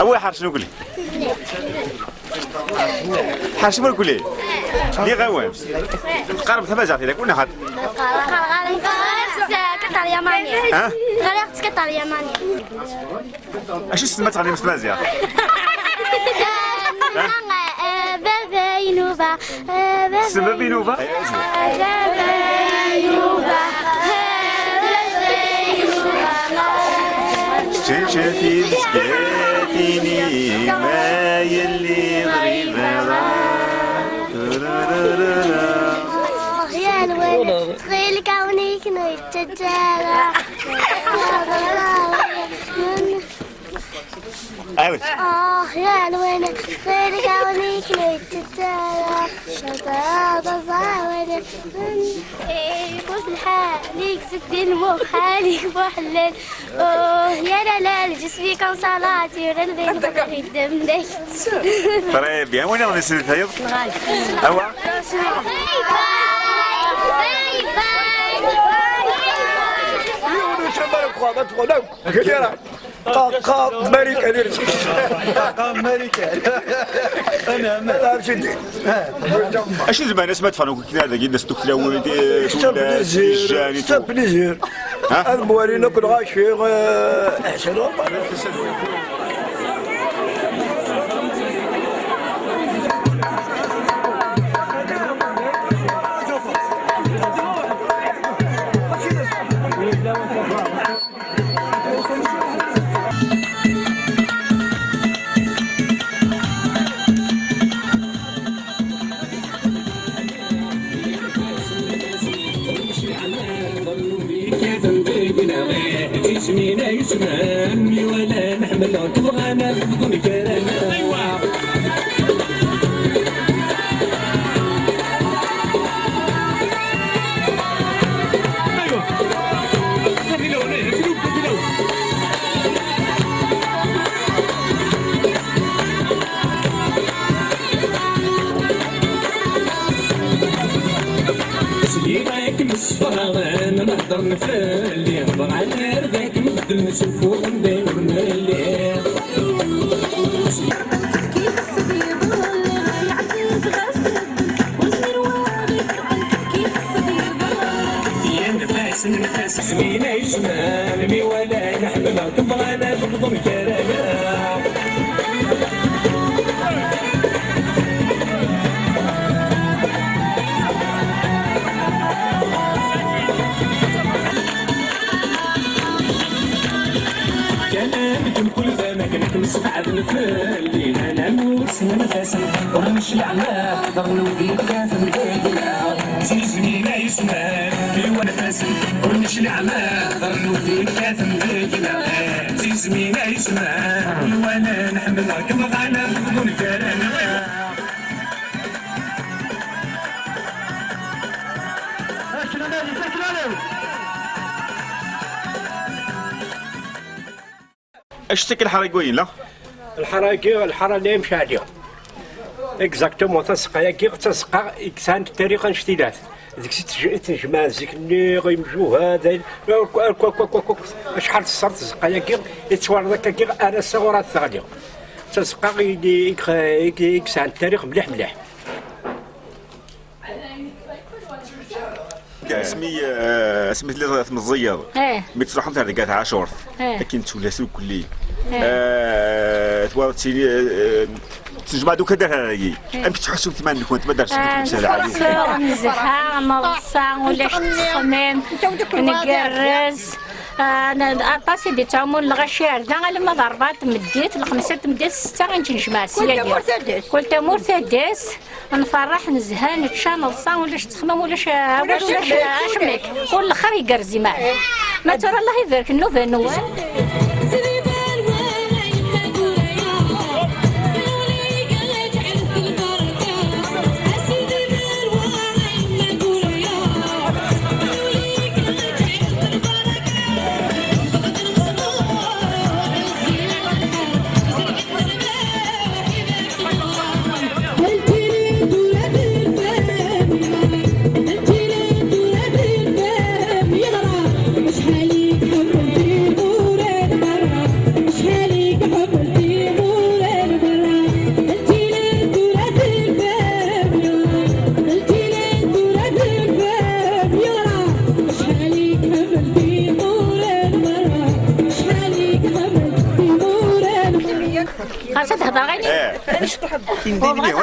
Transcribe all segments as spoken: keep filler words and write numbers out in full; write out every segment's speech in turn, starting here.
Awi ḥercen ukli. Ḥercem ukli. Diɣ awan. Tqareb tamaziɣt i dak, wala xaṭ? Ɣriɣ-tt s Kaṭalyamani. Ha? Ɣriɣ-tt s Kaṭalyamani. Acu tsemma teɣlim s tmaziɣt? Baba inuba. Tsemma Binuba? Baba inuba. Baba inuba. Tečča tibezgatin-im, a yelli ḍriba. Ah, ya lwali, tɣil kawen-ik n yettejjara. Awet. Ah, ya lwali, tɣil kawen-ik n yettejjara. Ḍaḍa ḍaḍa wali. Eh, يقول في الحال، يكسب دين مو حالي، مو حلال. أوه، يا لا لا، الجسم كان صلاتي، ولا نبين بقى الدم دايت. Très bien. وين غادي نسير الحيض؟ أوا. باي باي. باي باي. قا-، قا-، ماريكا دير. قا-، قا-، ماريكا. أنا، أنا. لا، ماشي دي. Acu d lmeɛna-s ma tfehmeḍ kra dagi, d as-tukla wid, eh, c'est un plaisir, c'est un plaisir. Ha? Ad mwalin akk lɣaci, eh, ḥsen. Sliɣ-ak msefraɣen, nehder nfelli, bɣan ar dak medden sufuɣen d ayen ur nelli. Yenfas, nfas, zmina yecman, mi walan ḥemmleɣ-kem, bɣan ad bḍun kra. Kan amdukkel d amagna, msebɛaden fell-i, llan am wussan ifassen, ur necliɛ ma ḥeḍren wid yekkaten deg-neɣ. Ziznin ay sman, iwan ifassen, ur necliɛ ma ḥeḍren wid yekkaten deg-neɣ. Ziznin ay sman, iwalan ḥemmleɣ-kem, bɣan ad bḍun kra. Acu-tt akka lḥara-agi, la? Lḥara-agi, lḥara n Ayemcaɛli. Exactement, tazeqqa-agi, d tazeqqa i yesɛan tarix annect-ilat. Deg-s i tj-, i ttnejmaɛen zik-nni imjuhad, ayen, akk, akk, acḥal teṣṣer tzeqqa-agi, i tettwaliḍ akka-agi, ar ass-a ur ad teɣli. D tazeqqa i, i, i, i yesɛan tarix mliḥ mliḥ. Asmi, eh, asmi telliḍ tmeẓẓiyeḍ, eh, mi tettruḥumt ar deg At Ɛacurt, eh, akken ttulas irkelli, Eh, twalaḍ tili, eh, tnejmaɛ-d akk ad ar-agi. Amek tettḥussumt iman-nkent ma d-rsemt akk temsal ɛali? Nezha, meṛsa, ulac ttexmim, ngerrez. Ah, n-, aṭas i d-ittɛumun lɣaci ar da, alamma d ṛebɛa n tmeddit, lxemsa n tmeddit, ssetta i nettnejmaɛ sya-agi. Kul tamurt ad-d-tas. Nferreḥ, nezha, nečča, neḍsa, ulac ttexmam, ulac awal, ulac acemmek. Kul lxir igerrez iman. Ma tura Allah ibarek nnuba-nwen. Xas ad hedreɣ, eh, ad d-iniɣ,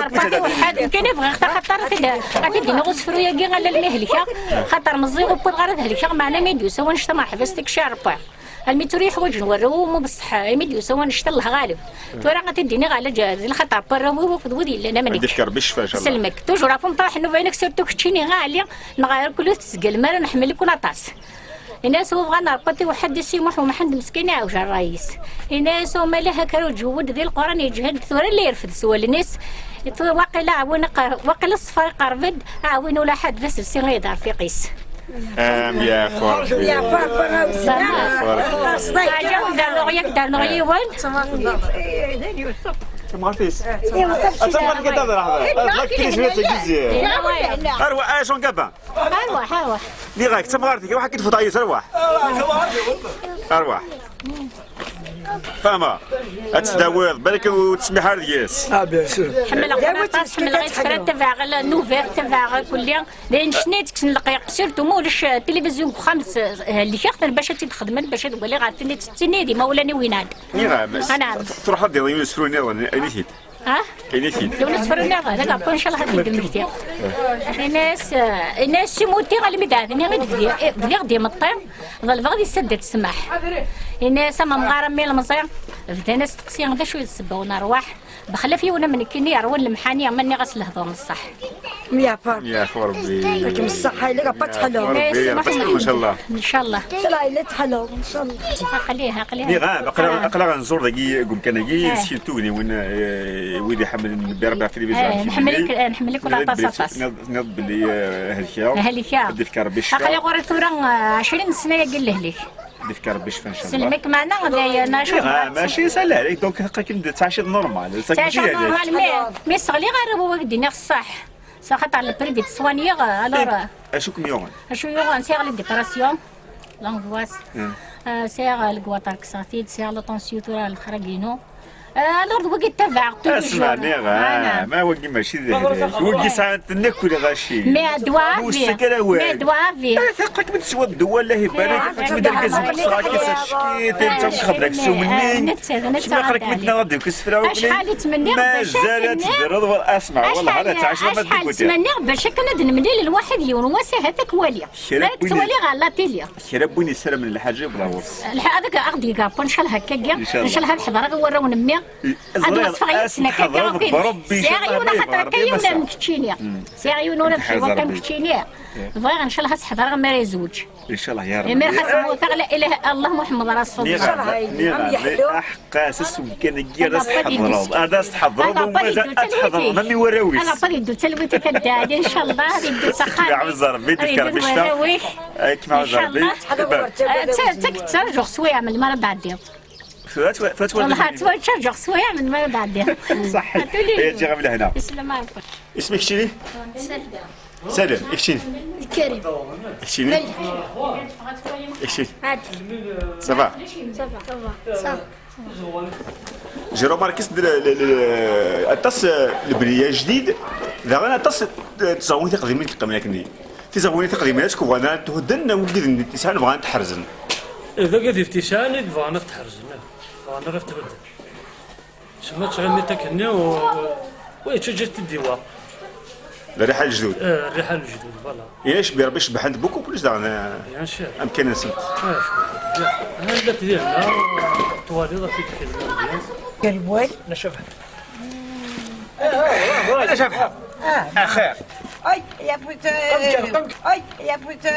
nekkini bɣiɣ taxaṭer ad t-id-, ad t-id-iniɣ usefru-agi, ala almi helkeɣ, xaṭer meẓẓiɣ, ur wwiḍeɣ ara ad helkeɣ, meɛna mi d-yusa wanect-a, merḥba s-, tikci a Ṛebbi. Almi tura yeḥwaǧen warraw, ma beṣṣeḥ, imi d-yusa wanect-a, Allah ɣaleb. Tura ad t-id-iniɣ ɛlaǧ, di lxaṭer n warraw-iw akked wid yellan am nekk. Ad d-ifk Ṛebbi ccfa, incallah. Selmek. Toujours ɣef umeṭraḥ n nnuba-inek, surtout keččini a Ɛli, neɣ irkel ur tettgalem ara, nḥemmel-iken aṭas. Ini-as webɣan Ṛebbi ad iweḥḥed i Si Muḥ Umḥend meskin iɛewj ṛṛay-is. Ini-as umalah akerruǧ wwed di Lquran yeǧhed, tura la irfed s wallen-is. Tura waqila aɛwin iqer-, waqila ṣṣfer iqerreb-d, aɛwin ula ḥedd d aselsi i d arfiq-is. Am yaɛfu Ṛebbi. Yaɛfu Ṛebbi, a Wezna. Yaɛfu Ṛebbi. Aǧaw, dernuɣ yak, dernuɣ yiwen. Tamɣart-is. Ad tamɣart-ik ad d-rahda. Ad laktiris mi ad tagizzi. Arwa, a Jean Gabin. Arwaḥ, arwaḥ. Nniɣ-ak, d tamɣart-ik, ruḥ ad k-id-tfeḍ ɛyiz, arwaḥ. Arwaḥ. Fahma. Ad tdawiḍ, balak ur tesmiḥ ara deg-s. Ah, bien sûr. Ḥemmleɣ-ken aṭas, ḥemmleɣ isefra, tabaɣ la nouvelle, tabaɣ kulli. D ayen ccna yettekksen leqyaq, surtout ma ulac, eh, tilivizyu deg uxxam, s-, eh, helkeɣ-ten bac ad tt-id-xedmen, bac ad waliɣ ɣer tin i tettini d imawlan-iw inan. Nniɣ-am, truḥ ad d-iḍ yiwen usefru nniḍen, ini-t-id. Ha? Ini-t-id. Yiwen usefru nniḍen, ad aɣ-, ncallah ad d-mmektiɣ. Ini-as, eh, ini-as Simuti almi d ɛedni i d-bdiɣ, eh, bdiɣ d imeṭṭi, ḍelbeɣ di saddat ssmaḥ. Ini-as am amɣar am ilemẓi, bdan asteqsi d acu i d ssebba n ṛṛwaḥ. Bexlaf yiwen am nekkini yerwan lemḥani, ma nniɣ-as lehdur n ṣṣeḥ. Yaɛfu Ṛebbi. Yaɛfu Ṛebbi. Akem ṣṣeḥ, illa ɣef ad tḥelu. Yaɛfu Ṛebbi, illa ɣef ad tḥelu, ncallah. Ncallah. Ncallah, illa tḥelu, ncallah. Aql-i, aql-i. Nniɣ, ah, aql-aɣ, aql-aɣ nẓur dagi, deg umkan-agi, eh, s kra n tugniwin, eh, wid iḥemmlen Nnbi Ṛebbi ɣef tilivizyu, eh, nḥemmel-ik, eh, nḥemmel-ik aṭas, aṭas. Tenniḍ, tenniḍ belli, eh, helkeɣ. Helkeɣ. Ad d-ifk Ṛebbi ccfa. Aql-i ɣur-i tura, eh, ɛecrin sna-agi n lehlak. Ad d-ifk Ṛebbi ccfa, ncallah. Selmek, meɛna d ayen, acu. Ah, mačči s lehlak, donc xaṭer akken tettɛiciḍ normal. Tettɛiciḍ normal, mi, mi sseɣliɣ arraw-iw ad d-iniɣ ṣṣeḥ. S axaṭer le privé d-ttwanyiɣ, alors. Eh, acu kem-yuɣen? Acu yuɣen? Sɛiɣ la dépression, l'angoisse. Hmm. Euh, sɛiɣ, euh, le goitre kkseɣ-t-id, sɛiɣ la tension tura lexrag-inu. Euh, alors d wagi ttabaɛeɣ toujours. Asma, nniɣ, ah, ma wagi mačči d lehlak. Wagi sɛan-ten akk lɣaci. Mais ddwa à vie. Mais ddwa à vie. Eh, taqrek mi teswa ddwa, Allah ibarik, taqrek mi d-argaz n kkseɣ-ak-is acki, tenta txedmeḍ aksum-nni. Netta, netta. Acḥal i ttmenniɣ bac mazal ad tedreḍ, asma, wallah, ad tɛiceḍ ma d-deggudiɣ. Ttmenniɣ bac akken ad nemlil lwaḥid yiwen wass, ahat ad k-waliɣ. Kra n win, ad k-ttwaliɣ ɣer la télé. Kra n win yessaramen lḥaǧa yebḍa ɣur-s. Lḥa-, ad ak-, ad aɣ-d-yeg Ṛebbi, ncallah, akka-agi. Ncallah. Ncallah ad ḥeḍreɣ i warraw n mmi. Ad weṣfeɣ yid-sen akka-agi. Sɛiɣ yiwen axaṭer akka yiwen am keččini. Sɛiɣ yiwen ula d ḥiwa am keččini. Bɣiɣ, ncallah, ad s-ḥeḍreɣ mi ara yezweǧ. Ncallah, ya Ṛebbi. Imi xas mmuteɣ, la ilaha illallah Muḥemmed Rasulullah. Nniɣ-am, nniɣ-am, aḥeqqas, ass umkan-agi ad as-tḥeḍreḍ. Ad as-tḥeḍreḍ, ad tḥeḍreḍ, am warraw-is. Ad yeddu d talwit akka d-ɛli, ncallah, ad yeddu s axxam. Yeɛwez Ṛebbi, ad yeddu d warraw-ik. Ncallah. Ad kem-yeɛwez Ṛebbi. Ad tt-, ad tt-, ad tt-ttṛajuɣ s wayeɛ melmi ara d-tɛeddiḍ. Tura, tura, tura, tura. Wellah, ad ttwaččaǧeɣ s wayeɛ melmi ara d-tɛeddiḍ. Ṣaḥḥit. Ad tili. Ay, ǧǧiɣ am lehna. Islam Ṛebbi. Isem-ik keččini? Salim. Salim, i keččini? Karim. I keččini? Malek. I keččini? Adil. Ça va? Ça va. Ça va. J'ai remarqué s-, le, le, le, aṭas, euh, lebni ajdid, daɣen aṭas, euh, tzeɣwin tiqdimin i yeqqimen akkenni. Tizeɣwin tiqdimin, est-ce que bɣan ad t-hudden, neɣ wid n tisɛan bɣan ad t-ḥerzen? Eh, d agad n tisɛan i bɣan ad t-ḥerzen. Nɣiɣ-t bedden. Semma ttɣimiṭ akkenni u, u yettaǧǧa-t-id iwa. Lriḥa n lejdud. Eh, rriḥa n lejdud, voilà. Ilac bi Rebbi cebbḥent beaucoup plus daɣen, eh, bien sûr, amkan-nsent. Ah, llant dinna, twaliḍ ad t-id-kemmlen bien. Quel bois? La Chevre. La Chevre. Ah, خير. Ay, ya putain. Ay, ya putain.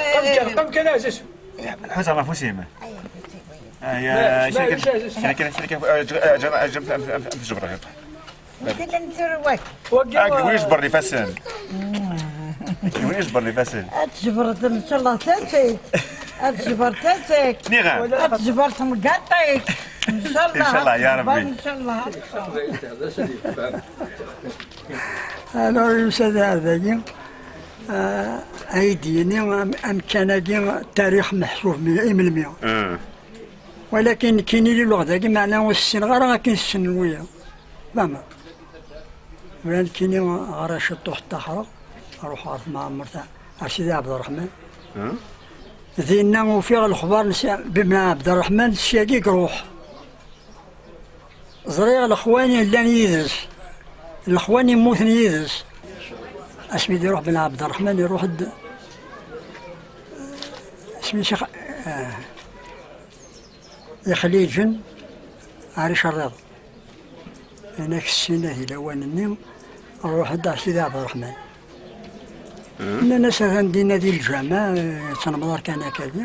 Ḥuza ɣef ufus-im. Ay, ya putain. Ay, ya, kra kan, kra kan, kra kan, eh, j-, eh, j-, eh, j-, am, am, am, am tjebreḍ. Wagi, wagi ur yejber ifassen. Wagi ur yejber ifassen. Ad tjebreḍ, ncallah, tafek. Ad tjebreḍ tafek. Niɣ. Ad tjebreḍ temgaṭ-ik. Ncallah, ncallah, ya Rebbi. Ncallah. Alors, yusa-d ar dagi, ah, ay d-yini am-, amkan-agi, tarix meḥsub mi-, i melmi. Ah. Walakin nekkini luleɣ dagi, meɛna ur ssineɣ ara akken ssnen wiyaḍ. Fahmeɣ. Ula nekkini ɣer ciṭuḥ ṭṭaxreɣ, ruḥeɣ ɣer tmeɛmert, ar Sidi Ɛebderreḥman. Dinna ufiɣ lexbar n Si-, Ben Ɛebderreḥman, syagi i iruḥ. Ẓriɣ lexwani llan yid-s, lexwani mmuten yid-s. Asmi d-iruḥ Ben Ɛebderreḥman, iruḥ-d, isem-is Ix-, eh, Ixliǧen, ar icerriḍ. Inak ssin di lawan-nni, ruḥ-d ar Sidi Ɛebderreḥman. Nnan-as atan dinna di lǧameɛ, eh, yettnemḍar kan akkagi.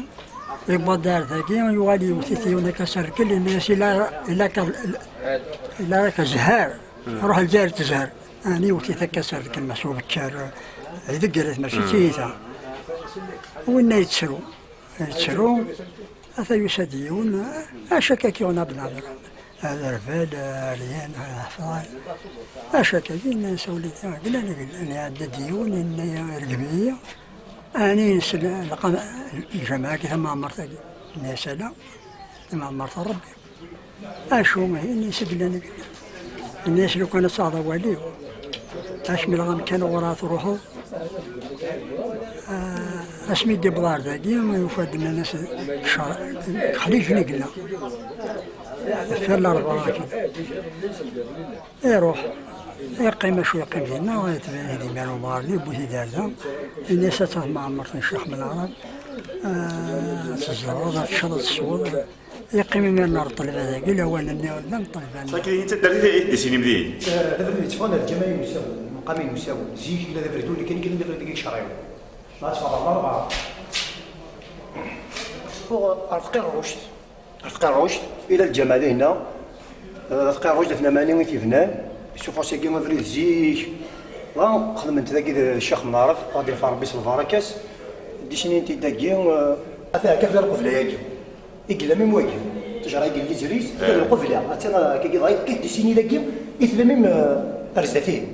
Yewweḍ-d ar dagi, yuɣal yewwet-it yiwen akka s rrkel, yenna-as: "Ila, ila ka, ila ka zhar, ruḥ Lezzayer tezher." Ɛni yewwet-it akka s rrkel, meḥsub kker, eh, idegger-it, mačči d tiyita. Winna yettru, yettru, ata yusa-d yiwen, acu akka k-yuɣen a Ben Ɛebderreḥman? Aderbal, Ryan, Ḥefḍan. Acu akka, yenna-yas a wlidi, glan, glan, iɛedda-d yiwen, yenna-ya, irgem-iyi. Ɛni yens lqam-, lǧameɛ-agi, tameɛmert-agi? Yenna-yas ala, tameɛmert n Rebbi. Acu, yenna-yas glan, glan. Yenna-yas lukan ad taɣeḍ awal-iw. Acmi lɣam kan ɣur-a truḥeḍ. Ah, asmi d-iwweḍ ar dagi, yufa-d nnan-as ccṛ-, xliǧen i yella. Deffir Larebɛa akkin. Iruḥ. Yeqqim acu yeqqim dinna, yetbin-id iman umɣar-nni, yewwi-t-id ar da. Ini-as ad taɣeḍ tmeɛmert n Ccix Mlaɛrab. Ah, ad tzedɣeḍ, ad teččeḍ, ad tesweḍ. Yeqqim imir-nni ar ṭṭelba dagi, lawan-nni ur llan ṭṭelba-nni. Sakin i d taddart i d-isinin din. Eh, d abrid yetteffɣen ar lǧameɛ n Usawen, lmeqam n Usawen. Zik, yella d abrid ur nekkin, nekkin d abrid deg Icɛiwen. Ma tfeḍreḍ Larebɛa. Ar Tqirruct. Ar Tqirruct, ila lǧameɛ dinna. Eh, Tqirruct d At Namani i t-ibnan. Isuffeɣ syagi abrid zik. Wa, xedmen-t dagi d Ccix Mlaɛrab, ad d-ifa Rebbi s lbaraka-s. Disinin-t-id dagi, eh, ata akka tella lqebla-agi. I yella même wagi, ttejra i yelli zris, eh, lqebla, attan, eh, akka, dɣa, kif dessini dagi, i tella même, eh, ar zdat-ihin.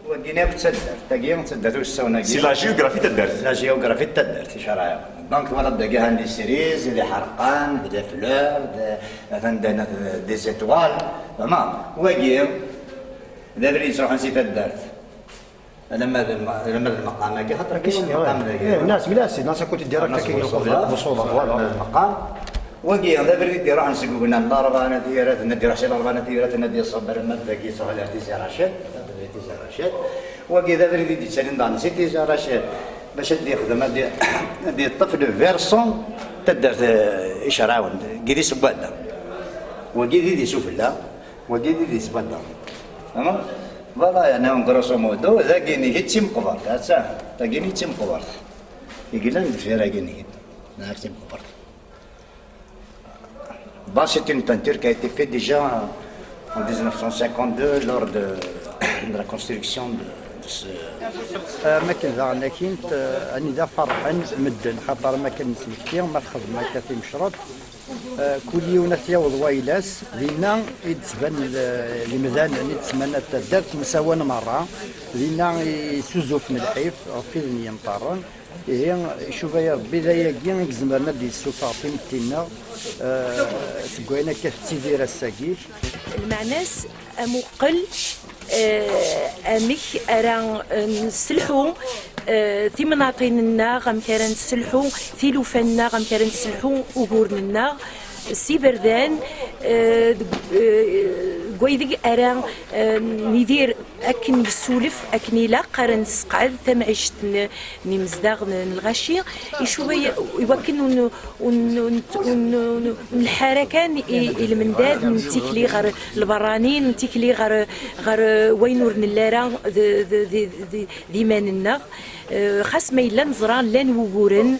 Wagi akk d taddart, tagi d taddart usawen-agi. C'est la géographie n taddart. La géographie n taddart, i Icɛiwen. Donc, twalaḍ dagi, han les cerises, les ḥerqan, les fleurs, de, atan dana, des étoiles, tmam. Wagi, d abrid yettruḥun si taddart. Alamma d lm-, alamma d lmeqam-agi, xaṭer akka lmeqam dagi. Eh, nnas, la, c'est dans sa côté direct, Nnas kaki Buṣuḍa, Buṣuḍa, voilà. Alamma d lmeqam. Wagi, d abrid i d-iruḥen seg ugna n Larebɛa n At Yiraten, ad d-iruḥ si Larebɛa n At Yiraten, ad d-iṣabb alamma d dagi, yettruḥ ar Tizi Racad, Tizi Racad. Wagi, d abrid i d-yettalin daɣen si Tizi Racad, bac ad d-yexdem, ad d-, ad d-yeṭṭef le versant taddart, eh, Icɛiwen, deg Idis n Wadda. Wagi d Idis Ufella. Wagi d Idis Badda. Tama? Voilà, yeɛni, en grosso modo, dagi-nni i d timeqbert, atta, dagi-nni i d timeqbert. I yellan deffir-agi-nni, neɣ timeqbert. Bon, c'est une peinture qui a été faite déjà en dix-neuf cent cinquante-deux lors de, de la construction de, de ce. Am akken daɣen akkin, eh, anida ferḥen medden, xaṭer am akken nesmekti, ma txedmem akka timecreḍt, Eh, kul yiwen ad t-yaweḍ wayla-s, dinna i d-ttban l-, lemdanen i d-ttmanat taddart, msawan merra, dinna i suzufen lḥif ɣef widen yemṭarren. Ihi, icuba-yaɣ-d bidayagi i izemren ad d-yessufeɣ timetti-nneɣ, eh, seg wayen akka tettidir ass-agi. Lmeɛna-s, amuqqel, eh, amek ara, eh, nesselḥu, eh, timnaṭin-nneɣ, amek ara nesselḥu tilufa-nneɣ, amek ara nesselḥu uguren-nneɣ, S iberdan, eh, deg, eh, deg waydeg ara, eh, nidir akken yessulef, akken ilaq, ara nesqeɛd tamɛict n, n imezdaɣ n, n lɣaci, icuba i, i wakken ur n-, ur n-, ur n-, ur n-, ur n-, ur nḥar kan i, i lmendad, ur ntikli ɣer lberranin, ur ntikli ɣer, ɣer wayen ur nelli ara d, d, d, d, d iman-nneɣ. Eh, xas ma yella neẓra llan wuguren,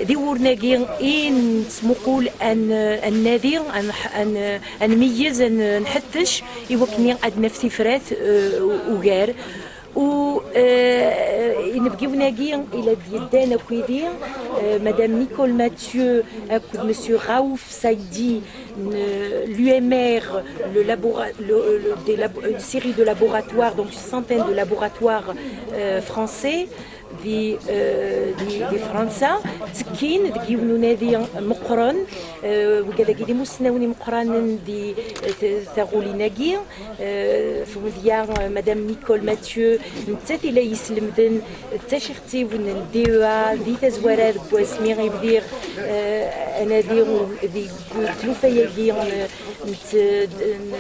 d iwuren-agi i nettmuqul ad n-, ad nnadi, ad nḥ-, ad n-, ad nmeyyez, ad n-, nḥettec, i wakken ad naf tifrat, eh, ugar. U, eh, inebgiwen-agi, ila d-yeddan akked-i, eh, Madame Nicole Mathieu akked Monsieur Raouf Saidi, n l'U M R, le labora-, le, le, des labo-, une série de laboratoires, donc une centaine de laboratoires, euh, français, di, euh, di, di Fransa, ttekkin deg yiwen unadi meqqren, euh, wigad-agi d imussnawen imeqqranen di, euh, t-, taɣulin-agi, euh, f umedya, euh, Madame Nicole Mathieu, nettat i la yeslemden d taciɣtiw n D E A di tazwara deg wasmi i bdiɣ, euh, anadi u-, deg tlufa-agi n, n t-, n,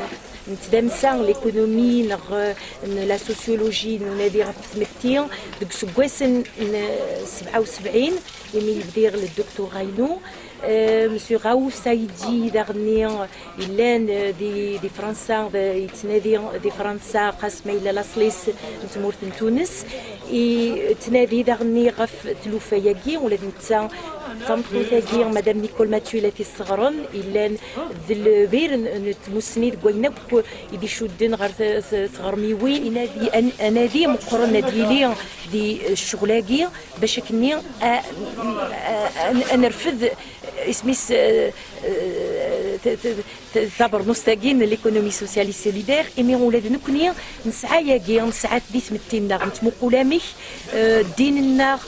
n tdamsa, l'économie, neɣ, euh, n la sociologie, n unadi ɣef tmetti, deg useggas n, n sebɛa u sebɛin, imi bdiɣ le doctorat-inu. Euh, Monsieur Raouf Saidi, daɣenni, yellan, euh, di, di Fransa, d-, yettnadi di Fransa, xas ma yella laṣel-is n tmurt n Tunes, yettnadi daɣenni ɣef tlufa-agi, ula d netta, tameṭṭut-agi, Madame Nicole Mathieu, la t-isseɣren, yellan d lbir n, n tmussni deg wayen akk i d-icudden ɣer t-, t-, tɣermiwin. Inadi, an-, anadi meqqren ad yili di ccɣel-agi, bac akken-nni a, a, a, a nerfed isem-is, eh, eh, t-, t-, t-, tabernust-agi n l'économie sociale et solidaire, imi ula d nekkni nesɛa yagi, nesɛa-t di tmetti-nneɣ, nettmuqul amek, eh, ddin-nneɣ,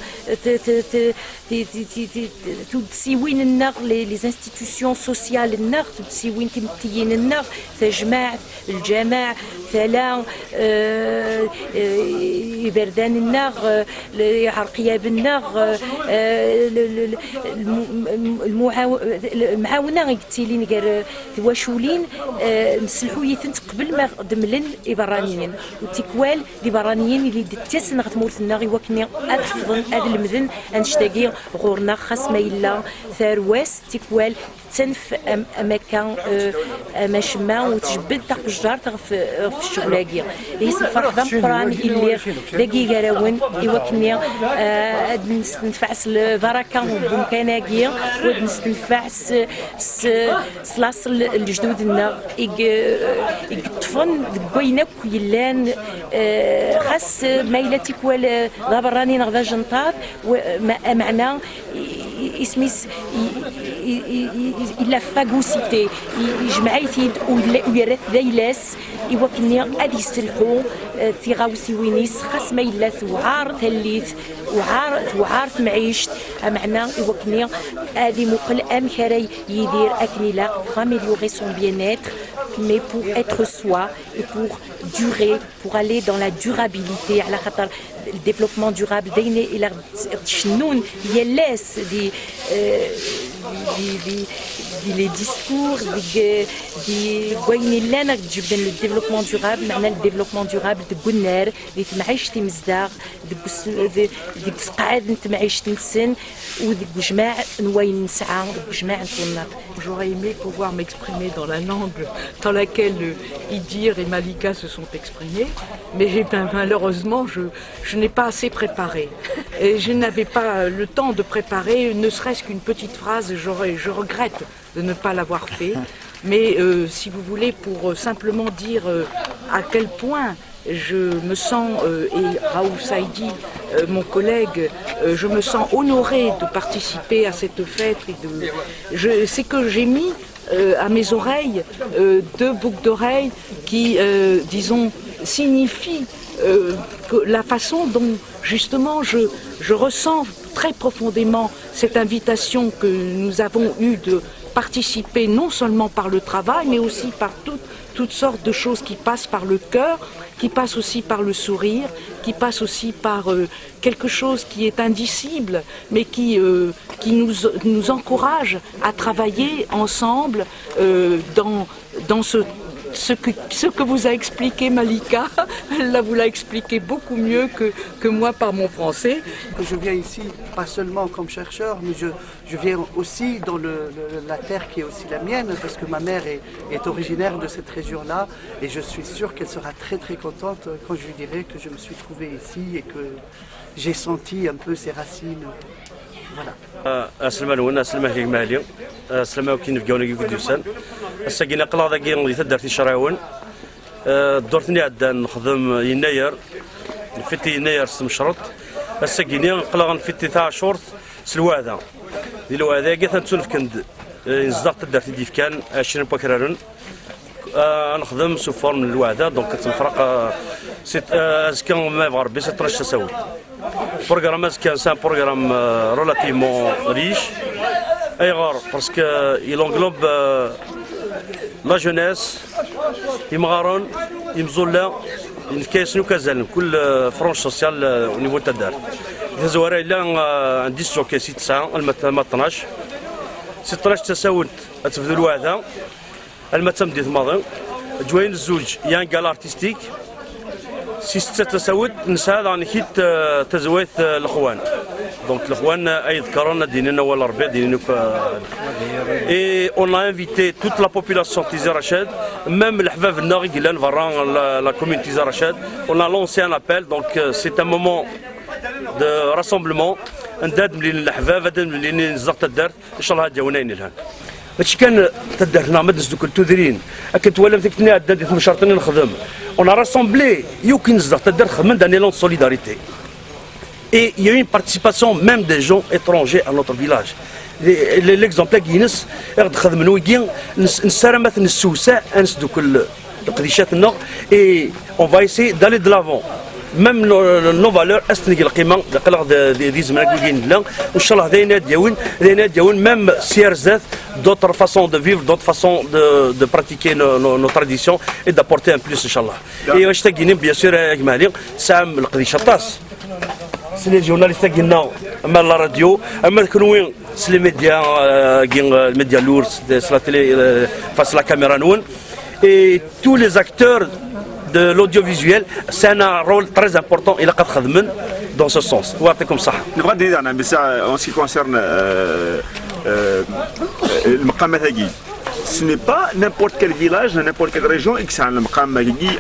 t-, t-, t-, ti-, ti-, ti-, ti-, tuddsiwin-nneɣ, les, les institutions sociales-nneɣ, tuddsiwin timettiyin-nneɣ, tajmaɛt, lǧameɛ, tala, eh, eh, iberdan-nneɣ, eh, le-, iɛerqiyab-nneɣ, eh, eh, le-, le-, le-, lmu-, lmuɛaw-, lemɛawna i yettilin gar, eh, twaculin, eh, nesselḥu-yitent qbel ma d-mlen iberraniyen. U tikwal, d iberraniyen i d-ittasen ɣer tmurt-nneɣ i wakken ad ḥefḍen, ad lemden annect-agi ɣur-neɣ, xas ma yella tarwa-s, tikwal tettanef am, am akka, eh, am acemma, u tjebbed taqejjart ɣef, ɣef ccɣel-agi. Ihi s lferḥ d ameqqran i lliɣ dagi gar-awen, i wakken, eh, ad nestenfeɛ s lbaraka n wemkan-agi, u ad nestenfeɛ s, s, s laṣel n lejdud-nneɣ i g-, i yeṭṭfen deg wayen akk yellan, eh, xas ma yella tikwal, eh, d aberrani neɣ d ajenṭaḍ, w-, ma-, ameɛna i-, i-, isem-is i-, i-, i-, i-, i-, la phagocyté, i-, ijmeɛ-it-id u yella-, u yerra-t d ayla-s i wakken-nni ad yesselḥu, eh, tiɣawsiwin-is, xas ma yella tewɛer tallit, tewɛer, tewɛer temɛict, ameɛna i wakken-nni ad imuqel amek ara yidir akken ilaq pour améliorer son bien-être, mais pour être soi et pour durer, pour aller dans la durabilité, على خاطر le développement durable, d ayen i la ɣ-d-cennun yal ass di, euh, di, di, di les discours, di, di wayen yellan ad jebden le développement durable, meɛna le développement durable deg unnar, di temɛict imezdaɣ, deg us-, di, deg usqeɛɛed n temɛict-nsen, u deg ujmaɛ n wayen nesɛa, deg ujmaɛ n tunnaḍt. J'aurais aimé pouvoir m'exprimer dans la langue dans laquelle, euh, Idir et Malika se sont exprimés, mais, ben, malheureusement, je, je n'ai pas assez préparé. Et je n'avais pas le temps de préparer, ne serait-ce qu'une petite phrase, j'aurais, je regrette de ne pas l'avoir fait. Mais, euh, si vous voulez, pour, euh, simplement dire, euh, à quel point je me sens, euh, et Raouf Saidi, euh, mon collègue, euh, je me sens honoré de participer à cette fête et de, je, c'est que j'ai mis, euh, à mes oreilles, euh, deux boucles d'oreilles qui, euh, disons, signifient, euh, que la façon dont, justement, je, je ressens très profondément cette invitation que nous avons eue de, participer non seulement par le travail, mais aussi par toutes, toutes sortes de choses qui passent par le cœur, qui passent aussi par le sourire, qui passent aussi par euh, quelque chose qui est indicible, mais qui, euh, qui nous, nous encourage à travailler ensemble euh, dans, dans ce, ce que, ce que vous a expliqué Malika. Elle vous l'a expliqué beaucoup mieux que, que moi par mon français. Je viens ici, pas seulement comme chercheur, mais je, je viens aussi dans le, le, la terre qui est aussi la mienne, parce que ma mère est, est originaire de cette région-là, et je suis sûr qu'elle sera très très contente quand je lui dirai que je me suis trouvé ici et que j'ai senti un peu ses racines. Voilà. Aslama-nwen, aslama-k a gma Ali, aslama akk inebgawen-agi i d-yusan. Ass-agi aql-aɣ dagi di taddart Icerɛiwen. Ddurt-nni iɛeddan nexdem yennayer, nfitti yennayer s tmecreḍt. Ass-agi-nni aql-aɣ nfitti taɛcurt s lweɛda. Di lweɛda-agi atan ttunefken-d inezdaɣ taddart i d-yefkan ɛecrin n wakraren. Ad nexdem sous forme n lweɛda, donc ad tt-nefreq azekka ma yebɣa Rebbi si ṭnac tasawit. Programme azekka c'est un programme relativement riche. Ayɣer? Parce que il englobe la jeunesse, imɣaren, imẓulla, nefka-yasen akk azal, kul frange sociale au niveau n taddart. Di tazwara yella un disque jockey si tesɛa alma ṭnac. Si ṭnac tasawit ad tebdu lweɛda. Alma d tameddit maḍi. Ǧwayen zzuǧ, il y a un gala artistique. Si setta tasawit nesɛa daɣen kit tazwayt lexwan. Donc lexwan ay ḍekkren ad d-inin awal Rebbi, ad d-inin akk. Et on a invité toute la population de Tizi Rached, même leḥbab-nneɣ i yellan berra la, la commune Tizi Rached. On a lancé un appel, donc c'est un moment de rassemblement. Anda ad mlilen leḥbab, ad mlilen inezdaɣ taddart. Ncallah ad d-yawin ayen yelhan. Mačči kan taddart-nneɣ ma d-nesdukkel tudrin, akken twalam tikkelt-nni iɛeddan di tmecreḍt-nni nexdem. On a rassemblé yakk inezdaɣ taddart xedmen-d un élan de solidarité. Et il y a eu une participation même des gens étrangers à notre village. L'exemple-agi-ines i ɣ-d-xedmen wigi, nessaram ad ten-nessewseɛ, ad nesdukkel leqdicat-nneɣ, et on va essayer d'aller de l'avant. Même nos, nos valeurs, ad s-tneg lqima, aql-aɣ d izemran wigi nella, ncallah d ayen ad d-yawin, d ayen ad d-yawin, même si ar zdat, d'autres façons de vivre, d'autres façons de, de pratiquer nos, nos, nos traditions et d'apporter un plus, ncallah. Et anect-agi-nni, bien sûr, a gma Ali, tesɛam leqdic aṭas. S les journalistes-agi-nneɣ, ama la radio, ama d kenwi, s les médias, euh, agi, euh, média lourd, s la télé, euh, face la caméra-nwen. Et tous les acteurs de l'audiovisuel, c'est un rôle très important, ilaq ad xedmen dans ce sens. ويعطيكم الصحة. نبغى ندير أنا بس en ce qui concerne euh, euh, المقامات هاكي. Ce n'est pas n'importe quel village, n'importe quelle région i yesɛan lemqam-agi,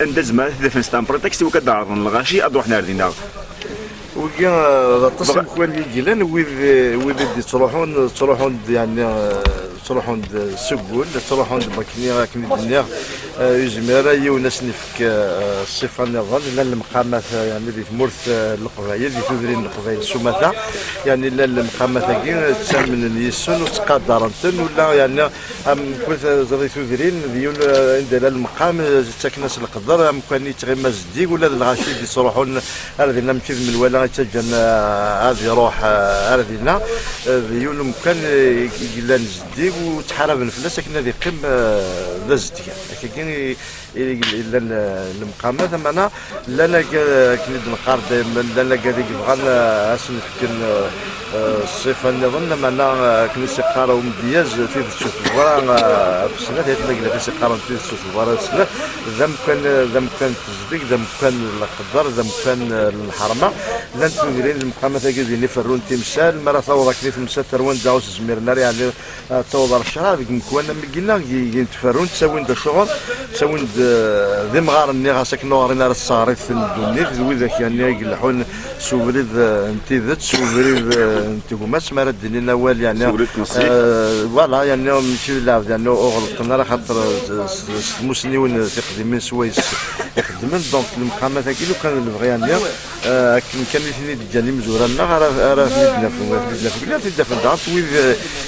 anda zemren ad t-id-afen, c'est un prétexte i wakken ad ɛerḍen lɣaci ad ruḥen ar dinna. Wigi d aṭas imekwan i yellan, wid wid i d-yettruḥun, ttruḥun-d, yeɛni ttruḥun-d seg wul, ttruḥun-d, akken akken i d-nniɣ, ur yezmir ara yiwen ad sen-ifk ṣṣifa nniḍen. Llan lemqamat, yeɛni di tmurt n Leqbayel, di tudrin n Leqbayel s umata, yeɛni llan lemqamat-agi ttamnen yis-sen u ttqadaren-ten, ula yeɛni am mkul teẓri tudrin d yiwen anda yella lemqam ttaken-as leqder, amkan yettɣima zeddig, ula d lɣaci i d-yettruḥun ar dinna mačči d menwala i ttaǧǧan ad iruḥ ar dinna, d yiwen umkan i yellan zeddig u ttḥaraben fell-as akken ad iqqim d azedgan. Akkagi i llan lemqamat, amana llan akken i d-neqqar daymen, llan agad i yebɣan ad sen-fken ṣṣifa nniḍen, amana akken i s-iqqar umedyaz, tidet s tebɣa ɣef snat, ay tmaglat i s-iqqaren tidet s tebɣa ɣef snat, d amkan, d amkan n tezdeg, d amkan n leqder, d amkan n lḥerma. Llant tudrin lemqamat-agi din iferrun timsal, mi ara taweḍ akken i temsal terwi anda ur s-zmiren ara, yeɛni ad taweḍ ar ccreɛ deg umekwan am wigi-nneɣ, gin tferrun, ttawin-d acuɣer, ttawin-d d imɣaren-nni ɣas akken ur ɣrin ara s tseɣrit n ddunit, d widak yeɛni i ileḥḥun s ubrid n tidet, s ubrid n tegmat, mi ara d-inin awal yeɛni. Voilà, yeɛni mačči d lɛebd yeɛni ur ɣelṭen ara, axaṭer s tmusniwin tiqdimin swayes i xeddmen, donc lemqamat-agi lukan d lebɣi yeɛni. Akken kan i ten-id-ǧǧan imezwura-nneɣ ara ten-id-naf, ara ten-id-naf, ad t-id-afen daɣen wid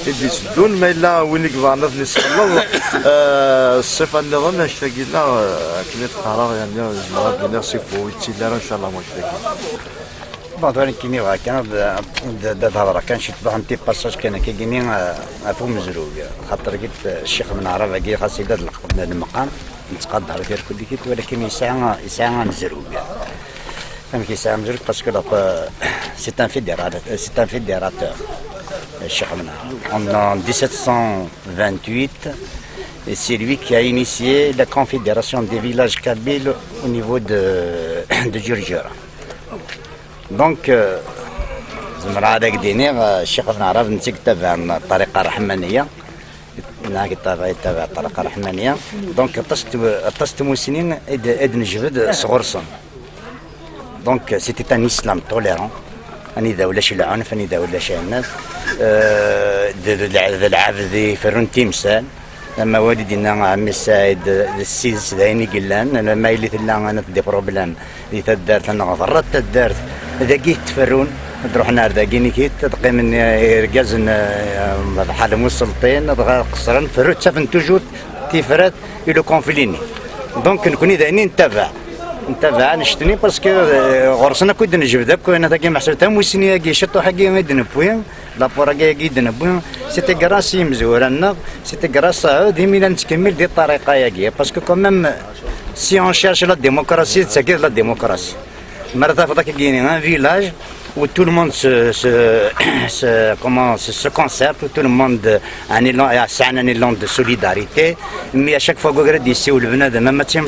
i d-iteddun, ma yella win i yebɣan ad ten-isxelleḍ ṣṣifa nniḍen, anect-agi-nneɣ akken i d-qqareɣ, yeɛni zemreɣ ad d-iniɣ s ifu ur yettili ara ncallah wanect-agi. Bon, tura nekkini bɣiɣ kan ad, ad, ad hedreɣ kan ciṭuḥ n ti passage kan akka gini, eh, ɣef umezruy. Xaṭer git, eh, Ccix Ibn Ɛrab-agi xas yella d lqed n lmeqam, nettqadar-it irkelli-t, walakin yesɛa, yesɛa amezruy. Amek yesɛa amezruy? Parce que la, c'est un fédéral, c'est un fédérateur, eh, Ccix Ibn Ɛrab. En, en dix-sept cent vingt-huit, et c'est lui qui a initié la confédération des villages kabyles au niveau de, de Djurdjura. Donc, euh, zemreɣ ad ak-d-iniɣ, euh, Ccix Ibn Ɛrab netta yettabaɛ ṭṭariqa ṛṛeḥmaniya, neɣ yettabaɛ, yettabaɛ ṭṭariqa ṛṛeḥmaniya. Donc, aṭas n tw-, aṭas n tmussni i d-, i d-nejbed sɣur-sen. Donc, c'était un islam tolérant. Anida ulac lɛunf, anida ulac ayennas. Euh, d, d, d lɛebd iferrun timsal. Amawal i d-yenna ɛemmi Saɛid, d tidet d ayen i yellan, alamma yili tella anat des problèmes di taddart neɣ berra n taddart, dagi i t-ferrun, ad ruḥen ar dagi, niki ad qqimen irgazen, eh, bḥal muselṭin, dɣa qeṣren, ferru ttafen toujours tifrat i le conflit-nni. Donc, nekkni d ayen i nettabaɛ. Nettabaɛ annect-nni parce que, eh, ɣur-sen akk i d-nejbed akk, anat-agi meḥsub tamussni-agi, ciṭuḥ-agi i d-newwi. L'apport-agi i d-newwi, c'était grâce i yimezwura-nneɣ, c'était grâce à eux, imi la nettkemmil di ṭṭariqa-agi. Parce que quand même, si on cherche la démocratie, d tagi d la démocratie. Mi ara tafeḍ akka un village où tout le monde se, se, se, comment, se, se concerte, où tout le monde a un élan, a un élan de solidarité, mais à chaque fois, gagre d'ici ou le même match,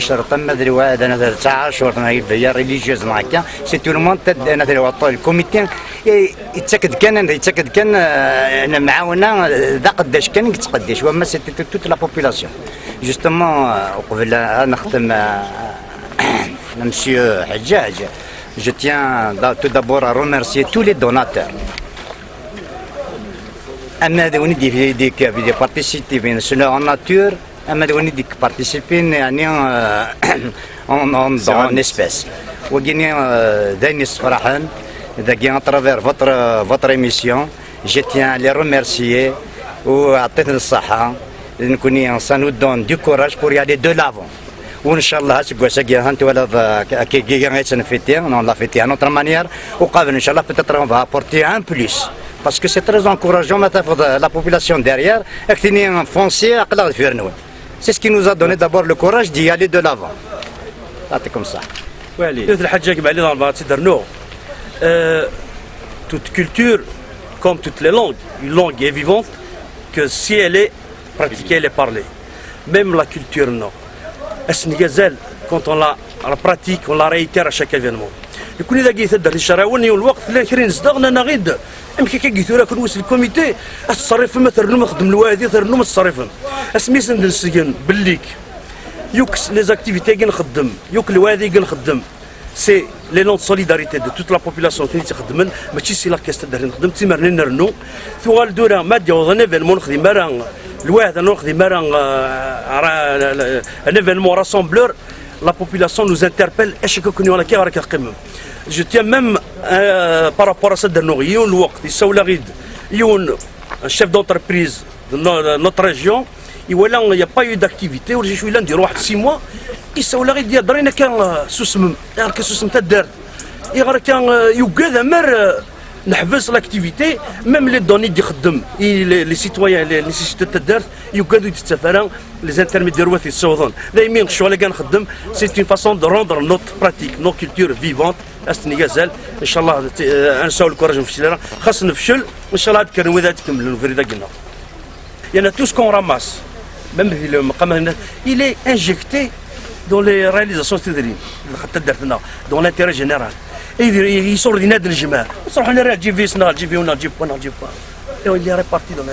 c'est tout le monde, le comité, et Yettak-d kan, yettak-d kan, eh, lemɛawna, eh, d aqeddac kan i yettqeddic, wamma c'était toute, toute la population. Justement, eh, uqbel ad nextem, eh, Monsieur Ḥeǧǧaǧ, je tiens d'a-, tout d'abord à remercier tous les donateurs. Ama d win i d-, d-, d-, d-, participin s leur nature, ama d win i d-, participin, yeɛni, eh, en, en, en espèces. Wagini, eh, d ayen yessefraḥen, dagi, à travers votre, votre émission, je tiens à les remercier u ɛṭiten ṣṣeḥḥa. Nekkni, ça nous donne du courage pour y aller de l'avant. Ou inchallah, aseggas-agi, ha twalaḍ, eh, k-, k-, k-, non, la fête à notre manière, uqabel, inchallah, peut-être on va apporter un plus. Parce que c'est très encourageant, ma tafeḍ, eh, la population derrière, ak-tini foncier, aql-aɣ deffir-nwen. C'est ce qui nous a donné d'abord le courage d'y aller de l'avant. C'était comme ça. Yiwet n lḥaǧa, gma Ali, ad tt-id-rnuɣ. Euh, toute culture, comme toutes les langues, une langue est vivante que si elle est pratiquée, elle est parlée. Même la culture, non. Ass n gazal, quand on la pratique, on la réitère à chaque événement. Nekkni dagi taddart Icerrawen, yiwen lweqt llan kra n yizdeɣ, nnan-aɣ-id, amek akka i tura kunwi s lkumiti, ad tettṣerrifem, ad trennum, ad txeddmem lwaɛdi, ad trennum, ad tettṣerrifem. Asmi i sen-d-nesgen bellik, yakk les activités i nxeddem, yakk lwaɛdi i nxeddem, c'est l'élan de solidarité de toute la population i ten-ixeddmen, mačči si la caisse taddart i nxeddem, d timernin nrennu. Tuɣal-d tura, ma d-yaweḍ un événement, ur nexdim ara lwaɛd, ur nexdim ara, euh, ara, un événement rassembleur, la population nous interpelle, acu akka kunwi akka ara teqqimem. Je tiens même, euh, par rapport à ça, ad d-rnuɣ yiwen lweqt, yessawel-aɣ-id yiwen, un chef d'entreprise de no-, de notre région, iwala, il n'y a pas eu d'activité, ur yelli, yella di waḥed six mois, yessawel-aɣ-id, yehder-aɣ-d akka, euh, susmem, akka susem taddart. Iɣer akka, euh, yugad amer, euh, neḥbes l'activité, même les données i d-ixeddem, i les, les citoyens, les, les nécessités n taddart, yugad ur d-yettaf ara, les intermédiaires wat yessawḍen. Daymi ccɣel-agi nxeddem, c'est une façon de rendre notre pratique, nos cultures vivantes, ad s-ten-id-azal, inchallah, euh, ad nesɛu lkuraj ur nfeccel ara, xas nefcel, inchallah ad d-kkren wid ad ikemmlen ubrid-agi-nneɣ. Il y en a tout ce qu'on ramasse, même di le maqam, il est injecté dans les réalisations, c'est-à-dire, dans l'intérêt général. Et il, il sort d'une aide légère. On sort une aide, J V S, non, J V O, non, J V O, non, J V O. Et il est réparti dans le,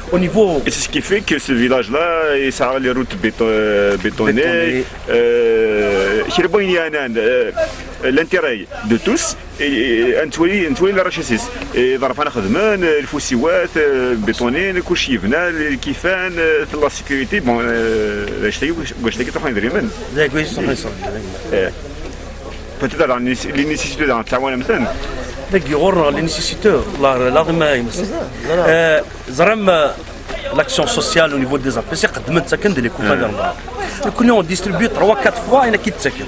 au niveau. Et c'est ce qui fait que ce village-là, il sera les routes béton-, euh, bétonnées. Bétonnées. Euh, kra n wayen yeɛnan, euh, l'intérêt de tous. Et, et, ad nettwali, ad nettwali la richesse-is. Et ḍerfan xedmen, eh, lfusiwat, eh, bétonnin, kulci yebna, lkifan, eh, la sécurité, bon, eh, d anect-agi, d anect-agi truḥen idrimen. D acu i truḥen idrimen. Eh. Peut-être alors, les nécessiteux daɣen tettɛawanem-ten. Dagi ɣur-neɣ les nécessiteux, la, la, la, eh, ẓram, eh, l'action sociale au niveau des A P C, qeddmen-tt akken d les coups. Hmm. Nekkni on distribue trois, quatre fois, ayen akka i d-ttaken.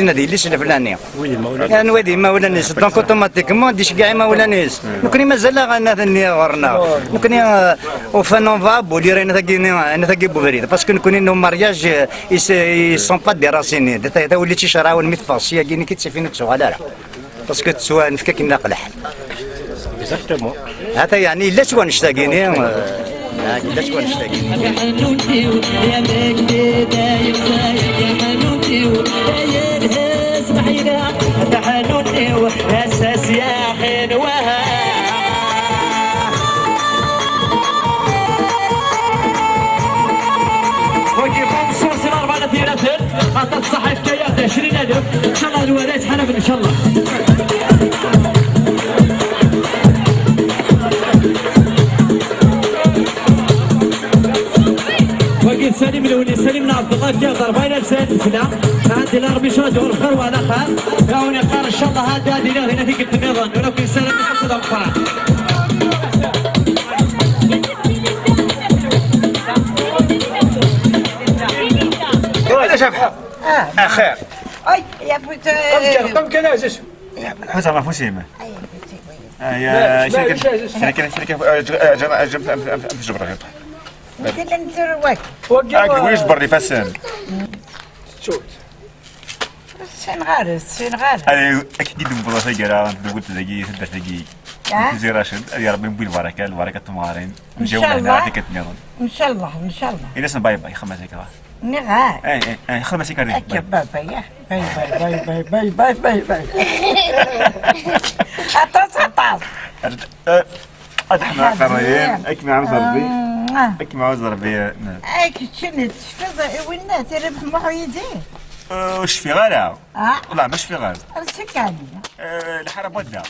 as-iniɣ d yelli-s leflani. Anwa i d imawlan-is? Donc automatiquement d-iceggeɛ imawlan-is. Nekkni mazal-aɣ anat-nni ɣur-neɣ. Nekkni, euh, ufan on va abolir anat-agi-nni, anat-agi n ubrid. Parce que nekkni nos mariages, euh, ils se- ils sont pas des racines. Ta- tawellit icerɛawen mi teffeɣ sya-gini ki tt-ifin ur d-tuɣal ara. Parce que tettwa nefka akken ilaq lḥal. Exactement. Hata yeɛni yella s wanect-agi-ni, eh, yella s wanect-agi-ni. Taḥanut-iw, ya Megdi, dayem, dayem, taḥanut-iw, ay lhez maḥyda, taḥanut-iw, ass-a s yaxin waha. Wagi, bonsoir, c'est normal, la fille, la fille. Aṭas ṣṣeḥḥa, yefka-yaɣ-d ɛecrin alef. Incallah lwala yetḥarab, incallah. Wagi salim lewni, salim n Ɛebdellah, yefka-yaɣ-d rebɛin alef sɛid lefla. Ɛandi la Ṛebbi yecreḍ ɣur lxir wa ɛla xir. Ɣawni qqar incallah ad ad iliɣ dinna tikkelt nniḍen. Ur akk yessaram ad d-ameqqran. Wala cabḥa. Ah. Ah, xir. Ay, ya puta. Qam kan, qam kan, Ɛziz. Ḥuza ɣef usim. Ay, ya puta. Ah, ya, kra kan, kra kan, kra kan, ah, j-, ah, j-, ah, j-, am, am, am, am tjebra. Nekk la nettarra wak. Wagi, ah, wa- wi jebren ifassen. Teččut. Sin ɣares, sin ɣares. Ay, akken i d-newweḍ taggara, tdewwelt dagi, taddart dagi. Ah? Tizi Racid, ad yerbi Rebbi lbaraka, lbaraka n temɣarin. Ncallah. Njaw lehna, tikkelt nniḍen. Ncallah, ncallah. Ini-asen bye bye, xemma zikra. Nniɣ-ak. Eh, eh, eh, xemma zikra. Akka, bye bye, ya. Bye bye, bye bye, bye bye, bye bye. Aṭas, aṭas. Eh, ad ḥemmleɣ aqerray-im, ad kem-iɛawez Rebbi. Ah. Ad kem-iɛawez Rebbi. Ay, keččini tecfiḍ i winna, tira Muḥ Yidi? Eh, ur cfiɣ ara. Ah. Wallah, ma cfiɣ ara. Rsikan. Eh, lḥara n wadda.